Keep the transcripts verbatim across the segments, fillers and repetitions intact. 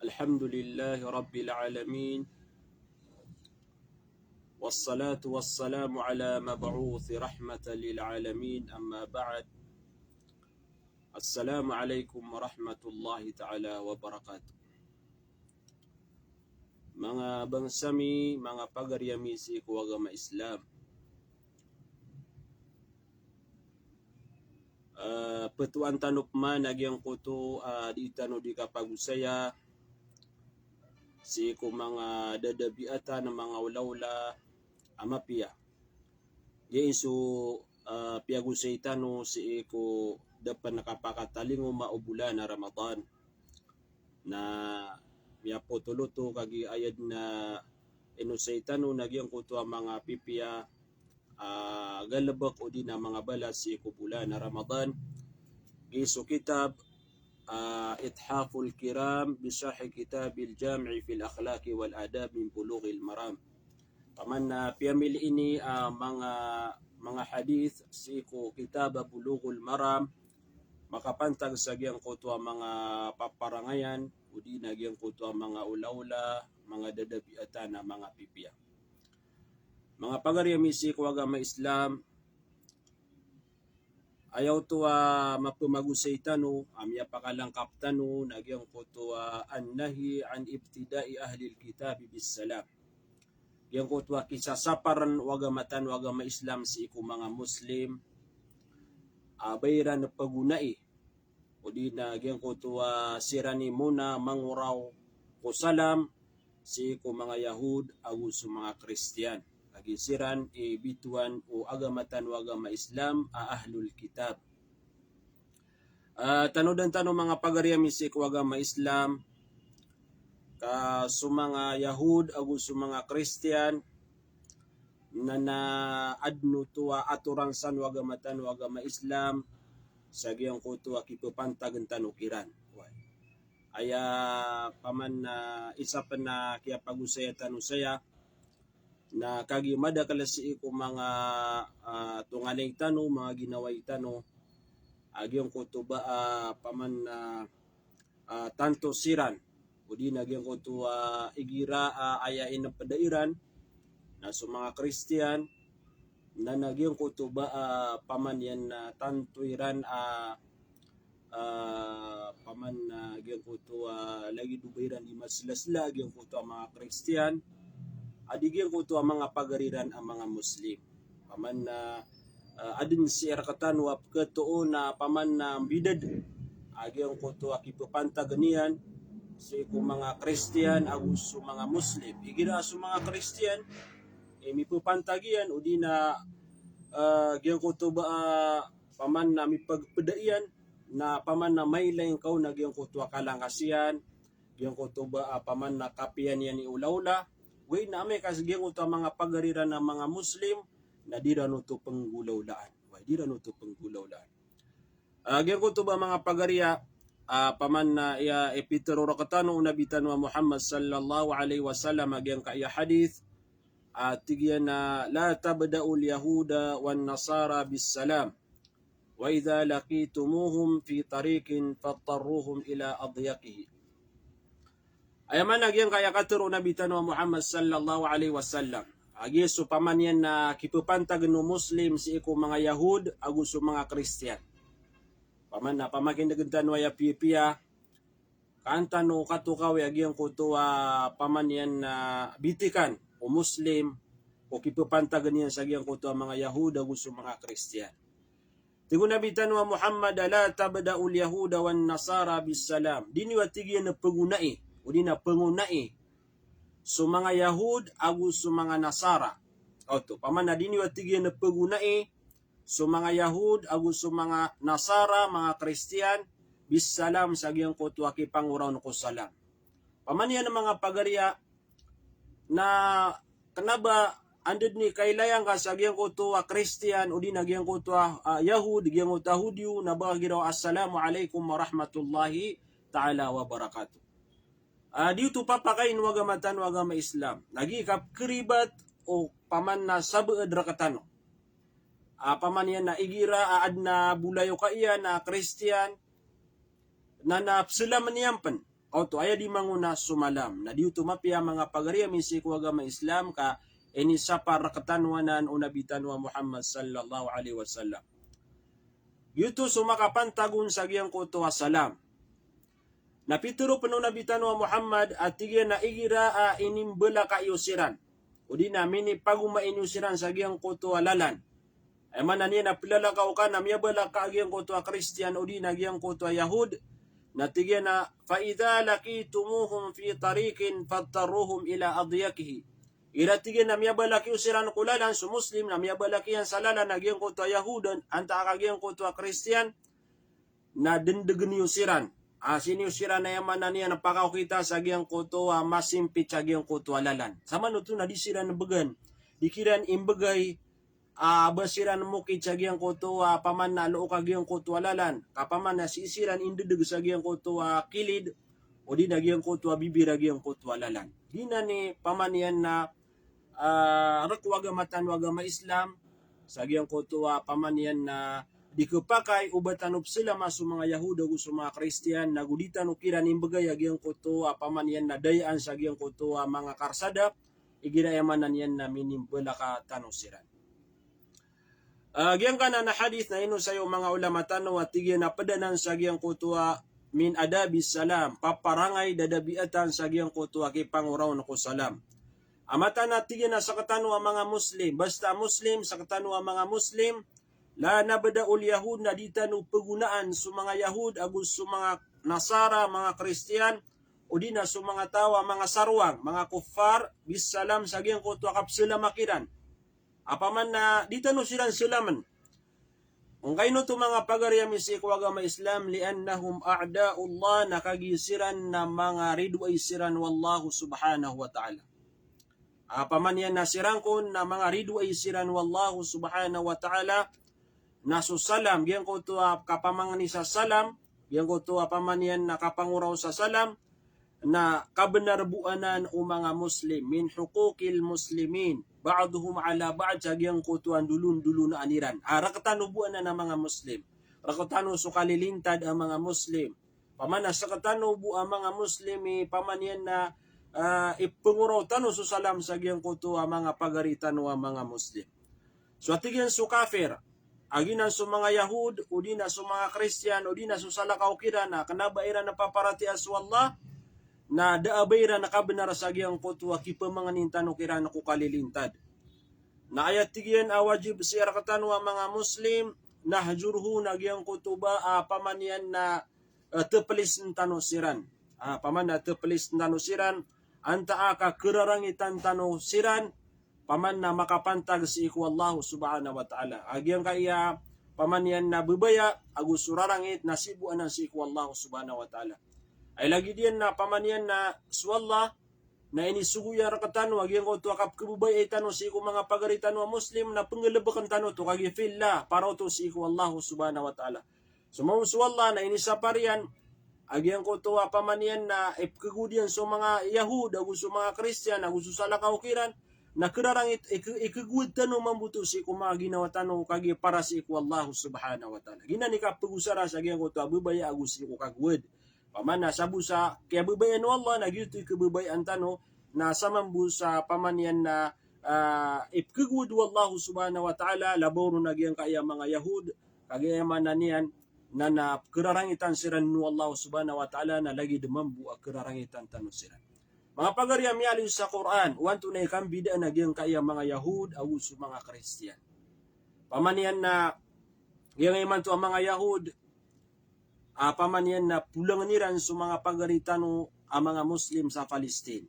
الحمد لله رب العالمين. والصلاة والسلام على مبعوث رحمة للعالمين. أما بعد. السلام عليكم ورحمة الله تعالى وبركاته. Manga bangsa mi, manga pagari ami sii ko agama Islam. Ah, petowan tano pman a giyangkoto a di tano di kapagosaya sii ko manga dadabiatan a manga olaola a mapiya. Giya so, ah, piyagosay tano sii ko da pn kapakatalingoma o bolan a Ramadan. Na miyapotol oto kagiya aya dn a inosay tano na giyangkoto a manga pipiya a galbk odi na manga balas sii ko bolan a Ramadan. Giya so kitab, ah, Ithaful Kiram bi Sharhi Kitabil Jami' fil Akhlaqi wal Adab min Bulughil Maram. Paman na piyamili ini a manga, manga hadith sii ko kitab a Bulughul Maram, makapantag sa giyangkoto a manga paparangayan odi na giyangkoto a manga olaola, manga dadabiatan a manga pipiya. Manga pagari ami sii ko agama Islam, aya oto a mapemagosay tano a miyapakalangkap tano na giyangkoto a an-nahyi an ibtida'i ahlil kitabi bis salam. Giyangkoto a kisasaparn o agama tano a agama Islam sii ko manga Muslim a ba iran pagonai odi na giyangkoto a siran i mona mangoraw ko salam sii ko manga Yahud ago so manga Kristiyan. Kagiya siran i bitowan o agama tano a agama Islam a ahlul kitab. Ah, tanodan tano manga pagari ami sii ko agama Islam, ka so manga Yahud ago so manga Kristiyan na, na adn oto a atoran san o agama tano a agama Islam sa giyangkoto a kipepantagn tano kiran. Aya paman na isa pn a kiyapagosaya tano saya na kagiya madakl sii ko manga, ah, tonganay tano, manga ginawai tano a giyangkoto ba, ah, paman na, ah, tanto siran odi na giyangkoto a igira a aya inpda iran na so manga Kristiyan na, na giyangkoto ba, ah, paman iyan na tanto iran a, ah, paman na giyangkoto a lagid o ba iran di maslasla giyangkoto a manga Kristiyan a di giyangkoto a manga pagari ran a manga Muslim. Paman na, ah, adn sii rktano a pkhatoo na paman na mbidad a giyangkoto a kipepantagn iyan sii ko manga Kristiyan ago so manga Muslim. Igira so manga Kristiyan i mipepantag iyan odi na, ah, giyangkoto ba, ah, paman na mipagpda iyan na paman na mailay ngka on a giyangkoto a kalangkas iyan, giyangkoto ba, ah, paman na kapiya niyan i olaola. Oway na amay ka giyangkoto a manga pagari ran a manga Muslim na di ran oto penggolaolaan. Oway, di ran oto penggolaolaan. Ah, giyangkoto ba manga pagari a, ah, paman na iya ipitharo rktano o Nabi tano a Muhammad sallallahu alaihi wasallam a giyangkaya hadith, ah, tig iyan a, "La tabda'ul yahuda wan nasara bis salam. Wa idha laqitumuhum fi tariqin fattaruhum ila adyaqihi." Aya maana giyangkaya katharo o Nabi tano a Muhammad sallallahu alaihi wasallam a giya so paman iyan na kipepantagn o Muslim sii ko manga Yahud ago so manga Kristiyan. Paman na pamakinegn tano aya piyapiya, kaan tano katokawi a giyangkoto a paman iyan na bitikan o Muslim ko kipepantagn iyan sa giyangkoto a manga Yahud ago so manga Kristiyan. Tig o Nabi tano a Muhammad, "La tabda'ul yahuda wan nasara bis salam." Di niyo a tig iyan a pagonai, odi na pangonai so manga Yahud ago so manga Nasara. Oto, paman na di niyo a tig iyan a pagonai so manga Yahud ago so manga Nasara, manga Kristiyan, bis salam, sa giyangkoto a kipangoraon ko salam. Paman iyan a manga pagari a na kna ba anda dn i kailaya ngka sa giyangkoto a Kristiyan odi na giyangkoto a, ah, Yahud, giyangkoto a Hudyo, na ba ka giraw a, "Assalamu alaikum warahmatullahi ta'ala wabarakatuh." Ah, di oto papakain o agama tano a agama Islam. Lagid ka pkhiribat o paman na sabaad rktano. Ah, paman iyan na igira a adn a bolayoka iyan a Kristiyan, na, na psalamen iyan pn. Kaoto, aya di mangona so malam. Na di oto mapiya manga pagari ami sii ko agama Islam ka inisapar rektano anan o Nabi tano a Muhammad sallallahu alaihi wasallam. Giyoto so makapantag on sa giyangkoto a salam. Na pitero pen o Nabi tano a Muhammad a tig iyan a igira a inimbelaka iyo siran, odi na minipagoma inyo siran sa giyangkoto a lalan. Aya maana niyan na pelalakaw ka na miyabalaka a giyangkoto a Kristiyan odi na giyangkoto a Yahud. Na tig iyan a, "Fa idha laqitumuhum fi tariqin fadtarruhum ila adyaqihi." Igira tig iyan na miyabalak iyo siran ko lalan, so Muslim na miyabalak iyan sa lalan a giyangkoto a Yahud, antaa ka giyangkoto a Kristiyan, na dendegen iyo siran. A, sii niyo siran, aya maana niyan na pakaokita sa giyangkoto a masimpit sa giyangkoto a lalan. Samanoto na di siran begen, di kiran imbegay a ba siran mokit sa giyangkoto a paman na look a giyangkoto a lalan, ka paman na sii siran indedeg sa giyangkoto a kilid, odi na giyangkoto a bibir a giyangkoto a lalan. Giyanan i paman iyan na, ah, rek o agama tano a agama Islam, sa giyangkoto a paman iyan na di kepakay o ba tano peselama so manga Yahud ago so manga Kristiyan, nago di tano kiran imbegay a giyangkoto a paman iyan na dayaan sa giyangkoto a manga karsada, igira aya maana niyan na minimbalaka tano siran. Ah, giyangkanan a hadith na inosay o manga ulama tano a tig iyan a ped anan sa giyangkoto a min adabis salam, paparangay da dabiatan sa giyangkoto a kipangoraon ko salam. A mataan a tig iyan a sektano a manga Muslim, basta Muslim, sektano a manga Muslim, la nabda'ul yahud, na di tano pegonaan so manga Yahud ago so manga Nasara, manga Kristiyan, odi na so manga taw a manga sarowang, manga kuffar, bis salam, sa giyangkoto a kapeselama kiran. Apaman na di tano siran selamen. Angkaino oto manga pagari ami sii ko agama Islam, li'annahum a'da'ullah, na kagiya siran na manga ridoay siran o Allah subhanahu wa ta'ala. Apaman iyan na siran kon na manga ridoay siran o Allah subhanahu wa ta'ala, na so salam, giyangkoto a kapamangni sa salam, giyangkoto a paman iyan na kapangoraw sa salam, na kabenar bo anan o manga Muslim, min huquqil muslimin, ba'duhum ala ba'd, sa giyangkoto a ndolondolonaan iran. A, rektano bo anan a manga Muslim. Rektano so kalilintad a manga Muslim. Paman na sektano bo a manga Muslim i paman iyan na, ah, ipengoraw tano so salam sa giyangkoto a manga pagari tano a manga Muslim. So a tig iyan so kafir, a giyanan so manga Yahud, odi na so manga Kristiyan, odi na so salakaw kiran, na kena ba iran a paparatiyaya so Allah, na da a ba iran a kabenar sa giyangkoto a kipemangnin tano kiran ko kalilintad. Na aya tig iyan a wajib sii rektano a manga Muslim, nahjuruhu, na giyangkoto ba, ah, paman iyan na, eh, tepelisen tano siran. Ah, paman na tepelisen tano siran, antaa ka kerarangitan tano siran, paman na makapantag sii ko Allah subhanahu wa ta'ala. A giyangkaya paman iyan na bebaya ago so rarangit na sii bo anan sii ko Allah subhanahu wa ta'ala. Ay lagid iyan na paman iyan na so Allah na inisogo iyan rektano a giyangkoto a kapekebebaya tano sii ko manga pagari tano a Muslim na pengelebeken tano oto kagiya fillah, para oto sii ko Allah subhanahu wa ta'ala. So mambo so Allah na inisapar iyan a giyangkoto a paman iyan na ipekegowad iyan so manga Yahud ago so manga Kristiyan ago so salakaw kiran, na kerarangit, ike-, ikegowad tano mambo oto sii ko manga ginawa tano kagiya para sii ko Allah subhanahu wa ta'ala. Giyanan i kapegosara sa giyangkoto a bebaya ago sii ko kagowad. Paman na sabo sa kiyabebayaan o Allah na giyoto i kebebayaan tano, na sa mambo sa paman iyan na, ah, ipekegowad o Allah subhanahu wa ta'ala, labaw ron a giyangkaya manga Yahud, kagiya aya maana niyan na, na kerarangitan siran o Allah subhanahu wa ta'ala, na lagid mambo a kerarangitan tano siran. Manga pagari a miyaaloy sa Qur'an, o antonaa i kambidaan a giyangkaya manga Yahud ago so manga Kristiyan. Paman iyan na giyangkaya imanto a manga Yahud, a paman iyan na polangen iran so manga pagari tano a manga Muslim sa Palestine.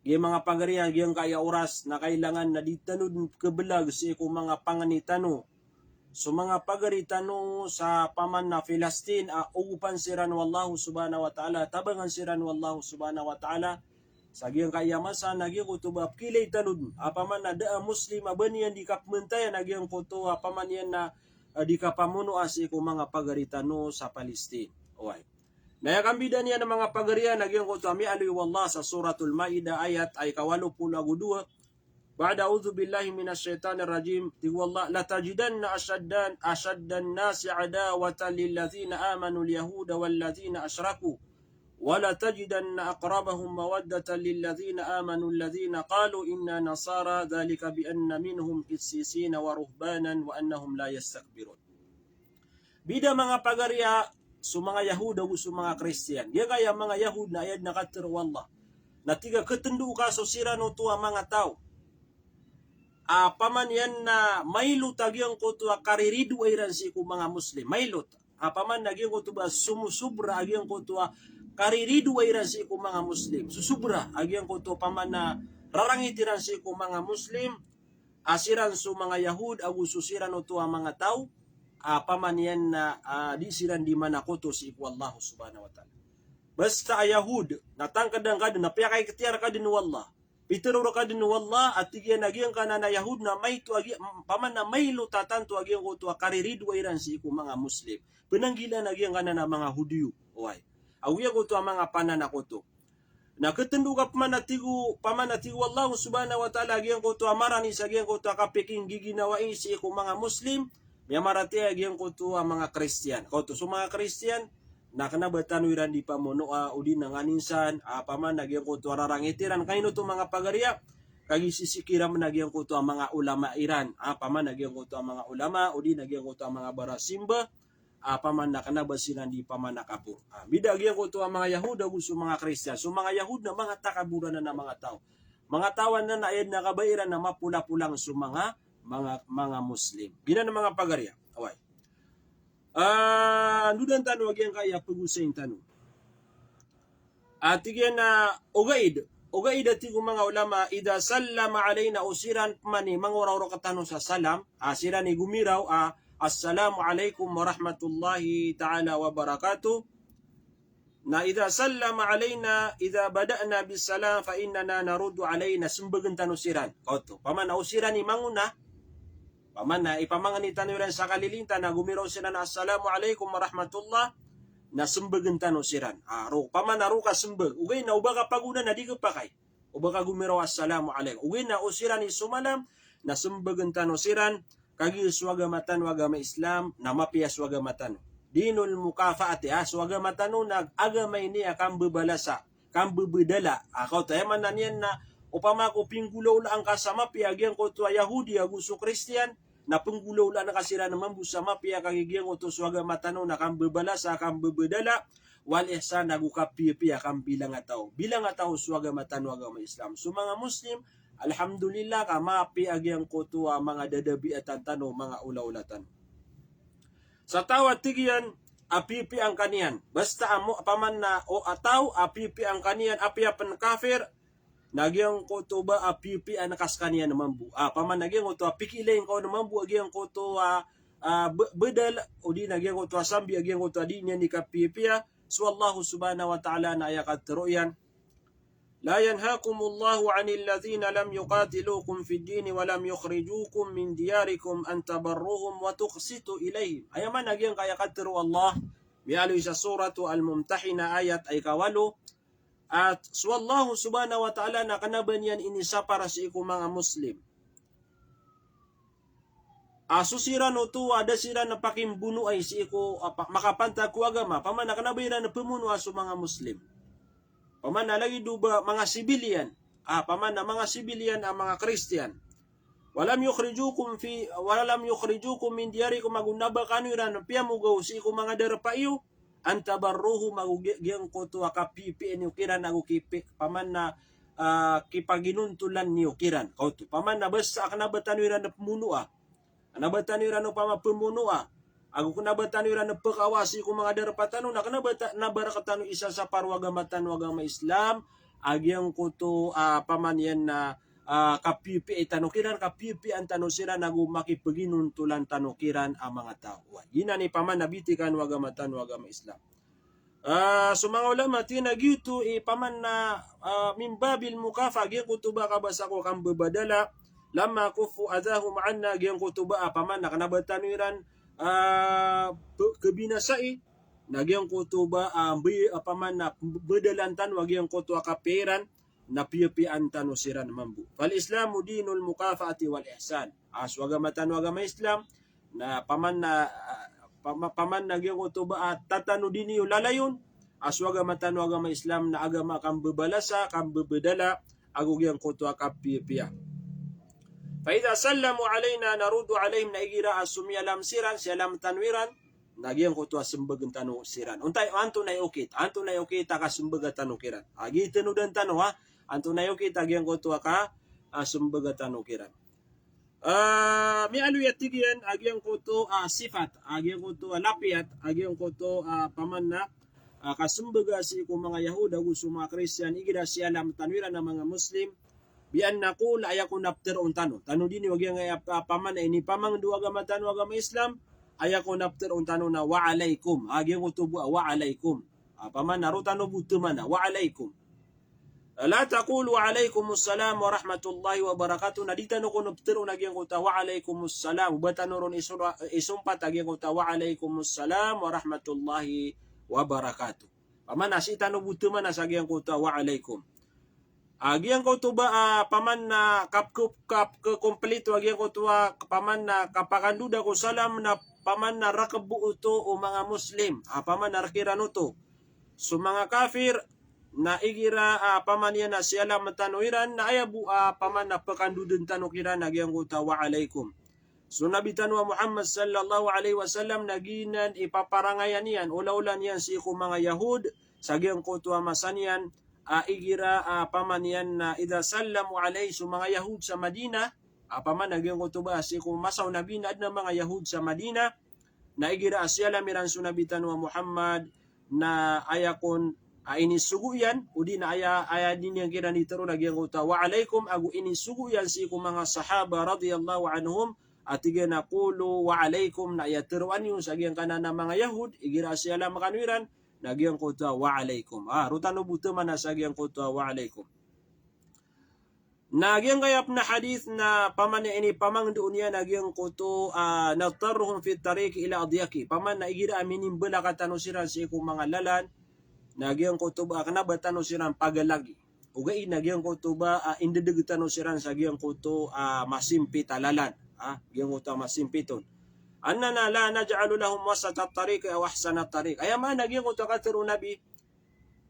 Giya manga pagari a giyangkaya oras na kailangan na di tano den kebelag sii ko manga pangni tano so manga pagari tano sa paman na Palestine a ogopan siran o Allah subhanahu wa ta'ala, tabangan siran o Allah subhanahu wa ta'ala. Sa giyangkaya masa na giyangkoto ba pekilay tano den a paman na da a Muslim a ba niyan di kapementayan a giyangkoto a paman iyan na, eh, di kapamonoa sii ko manga pagari tano sa Palestine. Oway. Na aya kambidaan iyan a manga pagari iyan a giyangkoto a miyaaloy o Allah sa Suratul Ma'idah ayat a ika walo polo ago dowa, ba'da a'udhu billahi minash shaitanir rajim, tig o Allah, "Latajidanna ashaddan, ashaddan nasi adawatan lilladhina amanu al-yahuda walladhina ashraku, ولتجدن أقربهم مودة للذين آمنوا الذين قالوا إنا نصارى ذلك بأن منهم قسيسين ورهبانا وأنهم لا يستكبرون. Bida manga pagariya, so manga Yahud ago so manga Kristiyan. Giyangkaya manga Yahud na aya dn a katharo o Allah. Na tig a katndo ka so siran oto a manga taw a paman iyan na mailot a giyangkoto a kariridoay iran sii ko manga Muslim. Mailot. A paman na giyangkoto ba somosobra a giyangkoto a kariridoay iran sii ko manga Muslim. Sosobra a giyangkoto paman na rarangit iran sii ko manga Muslim. A siran so manga Yahud ago so siran oto a manga taw a paman iyan na, a, di siran di manakoto sii ko Allah subhanahu wa ta'ala. Basta a Yahud, na tangkd angka dn, na piyakaikhtiyar ka dn o Allah. Pitharo rka dn o Allah a tig iyan a giyangkanan a Yahud na maito a giya, paman na mailot a tanto a giyangkoto a kariridoay iran sii ko manga Muslim. Pnanggilaan a giyangkanan a manga Hudiyo. Oway. Ago giyangkoto a manga pananakoto. Na katndo ka paman a tig o, paman a tig o Allah subhanahu wa ta'ala a giyangkoto a marani sa giyangkoto a kapikinggiginawai sii ko manga Muslim, miyamaratiyaya a giyangkoto a manga Kristiyan. Kaoto so manga Kristiyan, na kna ba tano iran di pamonoa, odi na nganin san, a paman a giyangkoto a rarangit iran, kaino oto manga pagariya, kagiya sisii kiran a giyangkoto a manga ulama iran, a paman a giyangkoto a manga ulama, odi na giyangkoto a manga barasimba, a paman na kna ba siran di paman a kapor. A, bida a giyangkoto a manga Yahud ago so manga Kristiyan. So manga Yahud na manga takabor anan a manga taw. Manga taw anan a aya dn a kabaya iran na mapolapolang so manga, manga, manga Muslim. Giyanan manga pagariya. Oway. A, ndodan tano a giyangkaya pagosayin tano. A tig iyan a ogaid, ogaid a tig o manga ulama, idha sallama alayna, o siran pman i mangorao rktano sa salam, a siran i gomiraw a, "Assalamu alaykum wa rahmatullahi ta'ala wa barakatuh." Na idha sallama alayna, idha bada'na bis salam fa innana naruddu alayhi, na smbagn tano siran. Kaoto. Paman a o siran i mangona, paman a ipamangni tano iran sa kalilin ta na gomiraw siran a, "Assalamu alaykum wa rahmatullah," na smbagn tano siran. A, ro, paman a ro ka smbag. Ogaid na o ba ka pagona na di khapakay. O ba ka gomiraw a, "Assalamu alaykum." Ogaid na o siran i somalam, na smbagn tano siran, kagiya so agama tano a agama Islam, na mapiya so agama tano. Dinul mukafaati, a, so agama tano na agama ini a kambabalasa, kambabadala. A, kaoto, aya maana niyan na, opama ko pinggolawlaan ka sa mapiya a giyangkoto a Yahudi ago so Kristiyan, na pnggolawlaan ka siran mambo sa mapiya kagiya giyangkoto so agama tano na kambabalasa, kambabadala, wal ihsan ago kapiyapiya, kambilangataw. Bilangataw so agama tano a agama Islam. So manga Muslim, alhamdulillah, ka mapiya a giyangkoto a manga dadabiatan tano, manga olaola tano. Sa taw a tig iyan a piyapiyaan ka niyan. Basta a mo, paman na, o, a taw a piyapiyaan ka niyan, apiya pn kafir, na giyangkoto ba a piyapiyaan ka skaniyan mambo. A, paman na giyangkoto a pikiilayin ka on mambo a giyangkoto a, a, ba-, badal, odi na giyangkoto a sambi a giyangkoto a di niyan di kapiyapiya. So Allah subhanahu wa ta'ala na aya katharo iyan, "La yanhakumullahu 'anil ladhina lam yuqatilukum fid dini wa lam yukhrijukum min diyarikum an tabarruhum wa tuqsitu ilayhim." Aya maana giyangkaya katharo o Allah, miyaaloy sa Suratu Al-Mumtahinah ayat a ikawalo, a so Allah subhanahu wa ta'ala na kna ba niyan inisapar sii ko manga Muslim a so siran oto a da siran pakimbonoay sii ko, a, pa-, makapantag ko agama, paman a kna ba iran pmonoa so manga Muslim. Paman a lagid o ba manga civilian, a, paman a manga civilian a manga Kristiyan. Wa lam yukhrijukum fi, wa lam yukhrijukum min diyarikum, ago kna ba kano iran piyamogaw sii ko manga darpa iyo, an tabarruhum, ago gi-, giyangkoto a kapiyapiya niyo kiran ago kipi-, paman a, a, kipaginontolan niyo kiran. Kaoto, paman a basta a kna ba tano iran pmonoa, kna ba tano iran opama pmonoa, ago kna ba tano iran pkhawa sii ko manga darpa tano, na kna ba ta-, kna ba rktano isasapar o agama tano a agama Islam a giyangkoto a, paman iyan na, a, kapiyapiya tano kiran, kapiyapiyaan tano siran ago makipaginontolan tano kiran a manga taw. Wa, giyanan i paman a bitikan o agama tano a agama Islam. A, so manga ulama tig iyan a giyoto i paman na, a, min babil mukafa'a, giyangkoto ba kabasa ko kambabadala, lamma kuffu adhahum 'anna, giyangkoto ba a paman na kna ba tano iran, a, pe-, khabinasai, na giyangkoto ba, a, bi-, a, paman na badalan tano a giyangkoto a kapiya iran, na piyapiyaan tano siran mambo. Fal Islamu dinul mukafa'ati wal ihsan. A, so agama tano a agama Islam, na paman na, a, pama-, paman na giyangkoto ba a tatanodi niyo lalayon, a so agama tano a agama Islam na agama a kambebalasa, kambebedala, ago giyangkoto a kapiyapiya. Fa idha sallamu alayna naruddu alayhim, na igira a somiyalam siran, siyalam tano iran, na giyangkoto a sembegen tano siran. Onta, antonaa i okit, antonaa i okit a kasembega tano kiran. A giya i tenodan tano, ha, antonaa i okit a giyangkoto a ka, a sembega tano kiran. Ah, miyaaloy a tig iyan a giyangkoto a sifat, a giyangkoto a lapiyat, a giyangkoto a paman na, a kasembega sii ko manga Yahud ago so manga Kristiyan, igira siyalam tano iran a manga Muslim, bi an naqul, aya kon a peteroon tano. Tano dn i, a giyangkaya, a, paman na inipamangndo o agama tano a agama Islam, aya kon a peteroon tano na wa alaykum. A giyangkoto bo a wa alaykum. A paman na roo tano bo temana, wa alaykum. La taqulu wa alaykumus salam wa rahmatullahi wa barakatuh. Na di tano kon peteroon a giyangkoto a wa alaykumus salam. Ba tano ron isora-, isompat a giyangkoto a wa alaykumus salam wa rahmatullahi wa barakatuh. Paman na sii tano bo temana sa giyangkoto a wa alaykum. A giyangkoto ba, a, paman na kap-, kap-, kapkekomplito a giyangkoto a, paman na kapakandod ko salam na paman na rekebo oto o manga Muslim. A, paman na rekiran oto so manga kafir, na igira, a, paman iyan na siyalam tano iran, na aya bo, a, paman na pekandoden tano kiran a giyangkoto a wa alaykum. So Nabi tano a Muhammad sallallahu alayhi wasallam na giyanan i paparangayan iyan, olaola niyan sii ko manga Yahud, sa giyangkoto a masa niyan, a, igira, a, paman iyan na idha sallamu alayhi, so manga Yahud sa Madinah, a, paman na giyangkoto ba sii ko masa o Nabi na aden a manga Yahud sa Madinah, na igira a siyalam iran so Nabi tano a Muhammad, na aya kon, a, inisogo iyan, odi na aya, aya di niyan kiran di teroon a giyangkoto a wa alaykum, ago inisogo iyan sii ko manga sahaba radiyallahu anhum, a tig iyan a qulu wa alaykum, na aya teroa niyo sa giyangkanan a manga Yahud, igira a siyalam kano iran, na giyangkoto a wa alaykum. A, roo tano bo temana sa giyangkoto a wa alaykum. Na giyangkaya pen a hadith na paman na inipamangndo iyan a giyangkoto, a, natarruhum fit tariq ila adyaqi. Paman na igira a minimbelaka tano siran sii ko manga lalan, na giyangkoto ba, a, kena ba tano siran pagalagi. Ogaid na giyangkoto ba, a, indedeg tano siran sa giyangkoto, a, masimpit a lalan. A, giyangkoto a masimpit on. Annana la naj'alu lahum wasata tariq aw ahsana tariq. Aya maana giyangkoto a katero o Nabi,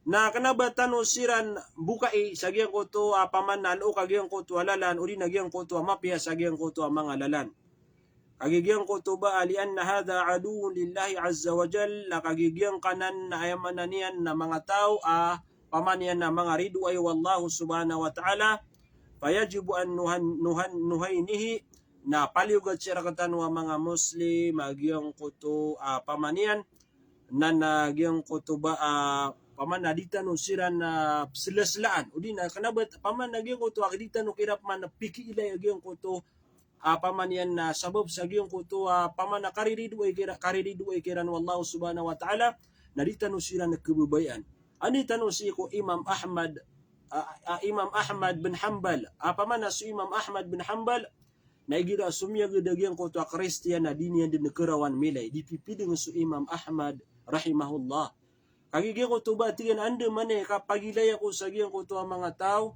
na kena ba tano siran bokai sa giyangkoto a, paman na look a giyangkoto a lalan, odi na giyangkoto a mapiya sa giyangkoto a manga lalan. Kagiya giyangkoto ba a, lianna hadha aduwwun lillahi azza wa jal, na kagiya giyangkanan na aya maana niyan na manga taw a, paman iyan na manga ridoay o Allah subhanahu wa ta'ala, fayajibu an nuhan-, nuhan-, nuhaynihi, na paliyogat siran rektano a manga Muslim a giyangkoto a, paman iyan, na, na giyangkoto ba, a, paman na di tano siran na peselaslaan. Odi na kena ba, paman na giyangkoto a di tano kiran paman na pikiilay a giyangkoto a, paman iyan na sabap sa giyangkoto a, paman na kariridoay kira-, kariridoay kiran o Allah subhanahu wa ta'ala, na di tano siran kebebayaan. Anda tano sii ko Imam Ahmad, a, a, Imam Ahmad bin Hanbal. A, paman na so Imam Ahmad bin Hanbal, na igira somiyagad a giyangkoto a Kristiyan na di niyan den kerawan milay, di pipideng so Imam Ahmad rahimahullah. Kagiya giyangkoto ba tig iyan a andamanaya i kapagilay ako sa giyangkoto a manga taw,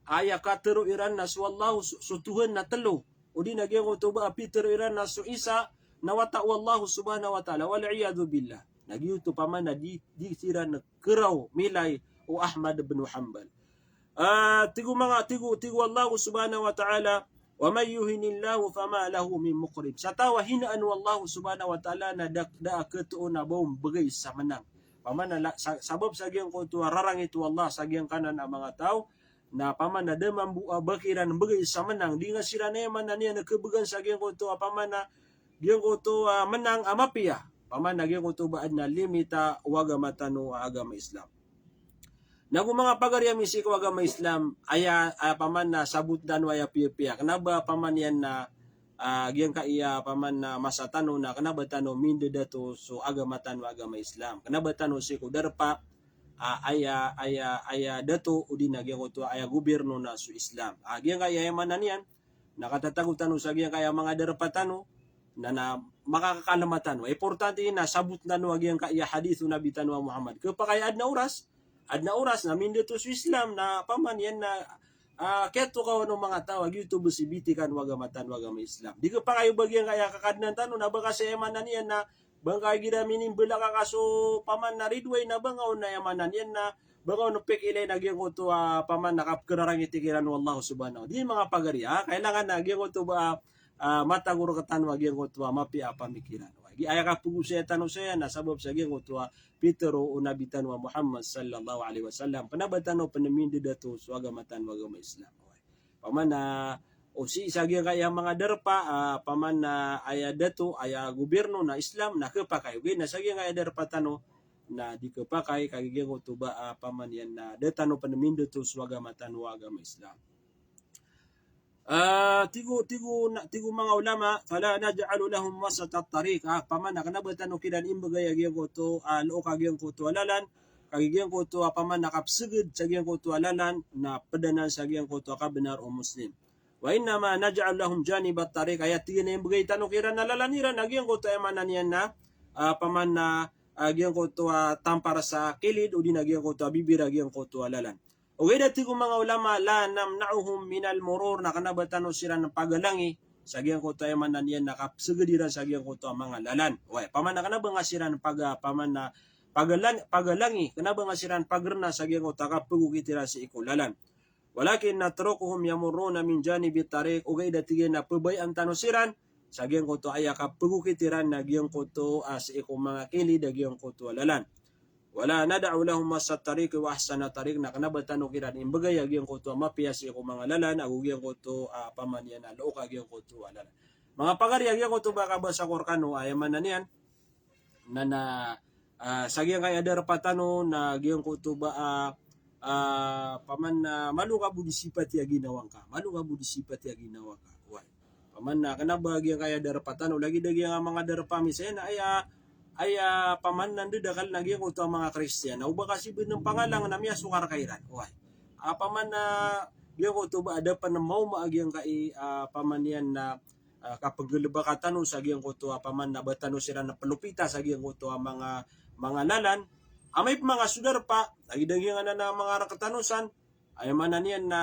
aya katero iran na so Allah, so, so Tuhan na telo. Odi na giyangkoto ba a pitero iran na so Isa na wata o Allah subhanahu wa ta'ala. Wal iyadhu billah. Na giyoto paman na di, di siran keraw milay o Ahmad bin Hanbal. Ah, tig o manga, tig o, tig o Allah subhanahu wa ta'ala, "Wa man yuhinillahu fama lahu min mukrim." Sa taw a hinaan o Allah subhanahu wa ta'ala na da, da a ketoon a ba on begay sa menang. Paman na la, sa, sabap sa giyangkoto a rarangit o Allah sa giyangkanan a manga taw, na paman na da mambo a ba kiran begay sa menang. Di nga siran aya maana niyan na kebegan sa giyangkoto a paman na giyangkoto a menang a mapiya. Paman na giyangkoto ba aden a limit o agama tano a agama Islam. Na go manga pagari ami sii ko agama Islam, aya, aya paman na sabot tano aya piyapiya. Kena ba paman iyan na, ah, giyangkaya paman na masa tano na kena ba tano mindedato so agama tano a agama Islam. Kena ba tano sii ko darpa, ah, aya, aya, aya dato odi na giyangkoto aya gobyerno na so Islam. Ah, giyangkaya aya maana niyan, na katatago tano sa giyangkaya manga darpa tano, na, na makakakalema tano. Importante na sabot tano a giyangkaya hadith o Nabi tano a Muhammad. Kepakay aden a oras, aden a oras na mindedato so Islam na paman iyan na, ah, ketokawan o manga taw a giyoto ba sii bitikan o agama tano a agama Islam. Di kepakay o ba giyangkaya kakadenan tano na ba kasi aya maana niyan na Ba ngka igira minimbalak a ka so paman na ridoay na ba ngka on na aya maana niyan na ba ngka on pekilay na giyangkoto a paman na kapkerarangiti kiran o Allah subhanahu wa ta'ala. Di manga pagari a, kailangan na giyangkoto ba, ah, matag o rektano a giyangkoto a mapiya a pamikiran. Aya kapegosaya tano saya na sabap sa giyangkoto a pitero o Nabi tano a Muhammad sallallahu alaihi wasallam. Kena ba tano penemindedato so agama tano a agama Islam. Paman na o sii sa giyangkaya manga darpa, ah, paman na aya dato, aya gobyerno na Islam na kepakay. Ogaid na sa giyangkaya darpa tano na di kepakay, kagiya giyangkoto ba, ah, paman iyan na da tano penemindedato so agama tano a agama Islam. Ah, tig o, tig o, na, tig o manga ulama, "Fala naj'alu lahum wasata tariq." Ah, paman na kena ba tano kiran imbegay a giyangkoto, ah, look a giyangkoto a lalan, kagiya giyangkoto a paman na kapeseged sa giyangkoto a lalan, na pedanan sa giyangkoto a kabenar o Muslim. "Wa innama naj'alu lahum janibat tariq." Aya tig iyan a imbegay tano kiran a lalan iran, a giyangkoto aya maana niyan na, ah, paman na, ah, giyangkoto a tampar sa kilid, odi na giyangkoto a bibir a giyangkoto a lalan. Ogaid a tig o manga ulama, "La namna'uhum minal murur," na kena ba tano siran pagalangi sa giyangkoto aya maana niyan na kapeseged iran sa giyangkoto a manga lalan. Oway, paman na kena ba ngka siran paga-, paman na pagalang-, pagalangi, kena ba ngka siran pagerna sa giyangkoto a kapegokit iran sii ko lalan. "Walakin natrukuhum yamurruna min janibit tariq," ogaid a tig iyan na pebayaan tano siran sa giyangkoto aya kapegokit iran na giyangkoto a sii ko manga kilid a giyangkoto a lalan. "Wala nad'u lahum wasat tariq wa ahsana tariq," na kena ba tano kiran imbegay a giyangkoto a mapiya sii ko manga lalan, ago giyangkoto a paman iyan a look a giyangkoto a lalan. Manga pagari a giyangkoto ba kabasa ko rekano, aya maana niyan na, na, ah, sa giyangkaya darpa tano na giyangkoto ba, ah, ah, paman na malo ka bo di sipati a ginawa ngka. Malo ka bo di sipati a ginawa ngka. Oway. Paman na kena ba giyangkaya darpa tano, lagid a giyangkaya manga darpa misan aya, aya paman na ndedakal na giyangkoto a manga Kristiyan. Na o ba ka si beneng pangalang na miyasokar ka iran. Oway. Ah, paman na giyangkoto ba a da pen maoma a giyangkai, ah, paman iyan na, ah, kapenggelebaka tano sa giyangkoto a paman na ba tano siran pelopita sa giyangkoto a manga, manga lalan. Amay pen manga so darpa, lagid a giyangkanan a manga rektano san, aya maana niyan na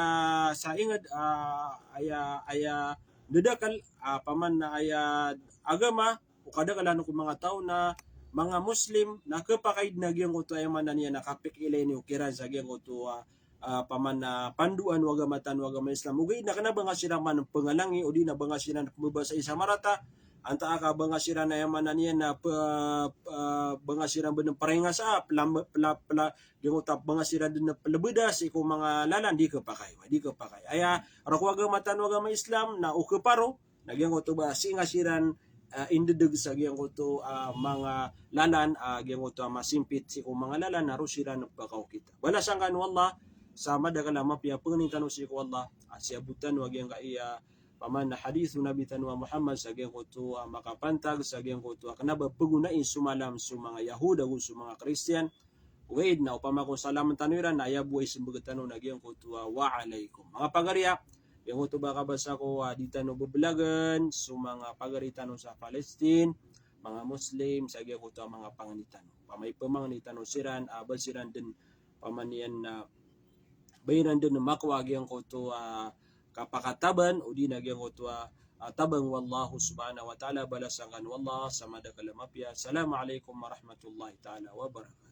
sa inged, ah, aya, aya ndedakal, ah, paman na aya agama, o kadaklan ko manga taw na manga Muslim, na kepakay den a giyangkoto aya maana niyan na kapikilay niyo kiran sa giyangkoto a, ah, paman na pandoan o agama tano a agama Islam. Ogaid na kena ba ngka siran man pengalangi, odi na ba ngka siran pembebasai sa marata, antaa ka ba ngka siran aya maana niyan na pe-, pe-, ba ngka siran benen paringasa, pelam-, pela-, pela-, giyangkoto a ba ngka siran den pelebeda sii ko manga lalan, di kepakay, di kepakay. Aya roo ko agama tano a agama Islam, na o keparo, na giyangkoto ba sii ngka siran, ah, indedeg sa giyangkoto, ah, manga lalan, ah, giyangkoto a masimpit sii ko manga lalan, na roo siran pekaokita. Balasan kano o Allah sa madakel a mapiya, pangnin tano sii ko Allah a siyabotan o giyangkaya paman na hadith o Nabi tano a Muhammad sa giyangkoto a makapantag sa giyangkoto a kena ba pegonai so malam so manga Yahud ago so manga Kristiyan. Ogaid na opama ko salam tano iran na aya bo a isembag tano na giyangkoto a wa alaikum. Manga pagari a, giyangkoto ba kabasa ko a di tano bebelagen so manga pagari tano sa Palestine, manga Muslim, sa giyangkoto a manga pangni tano. Opama i pemangni tano siran, a ba siran den paman iyan na ba iran den makowa giyangkoto a kapakataban, odi na giyangkoto a, a tabang o Allah subhanahu wa ta'ala. Balasan kano o Allah sa madakel a mapiya. Assalamu alaikum warahmatullahi ta'ala wabarakatuh.